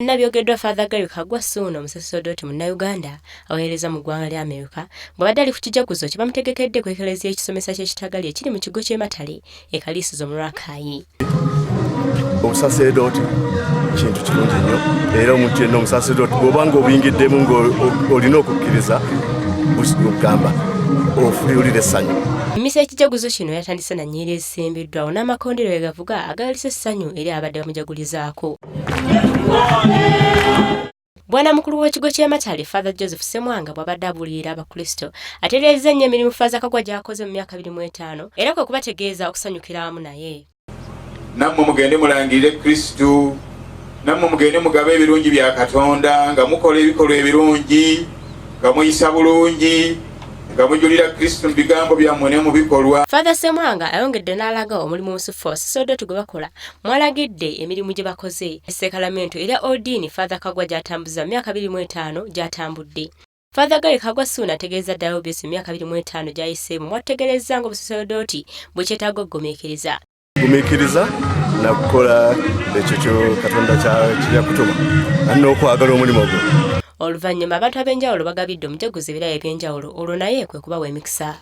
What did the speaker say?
Byonna byogeddwa Father Gary Kaggwa Ssuuna, omusaserdooti Munnayuganda aweereza mu ggwanga lya Amerika, bw'abadde ali ku kijaguzo kye bamutegekedde ku Eklezia y'ekisomesa ky'Ekitagali ekiri mu kigo ky'e Matale e Kaliisizo mu Rakai. Obusaserdooti kintu kirungi nnyo, era omuntu yenna omusaserdooti bw'oba nga obuyingiddemu ng'olina okukkiriza, okugamba ofuliwulira essanyu. Emmisa y'ekijaguzo kino yatandise na nnyiriri ezisimbiddwa awo n'amakondero ge gavuga agayolesa essanyu eri abadde bamujagulizaako. Bwana mukulu w'ekigo ky'e Matale, Father Joseph Ssemwanga, bw'abadde abuulirira Abakristo, atereezza nnyo emirimu Faaza Kagwa gy'akoze mu myaka 25, era kwe kubategeeza okusanyukira awamu naye. Nammwe mugende mulangirire Kristu, nammwe mugende mugabe ebirungi bya Katonda nga mukola ebikolwa ebirungi, nga muyisa bulungi, nga mujulira Kristu mu bigambo byammwe ne mu bikolwa. Father Ssemwanga ayongedde n'alaga omulimu omusufu abasaserdooti gwe bakola, mwalagidde emirimu gye bakoze, essekalamentu erya Odiini Father Kagwa gy'atambuza mu myaka 25 gy'atambudde. Father Gary Kaggwa Ssuuna ategeeza ddala OBS mu myaka 25 gy'ayiseemu mwategerezza ng'obusaserdooti bwe kyetaaga okugumiikiriza. Gumiikiriza nakukola ekyo kyo Katonda kyeyakutuma n'okwagala omulimu gwo. Oluvannyuma abantu ab'enjawulo bagabidde omujaguzo ebirabo eby'enjawulo, olwo naye kwe kubawa emikisa.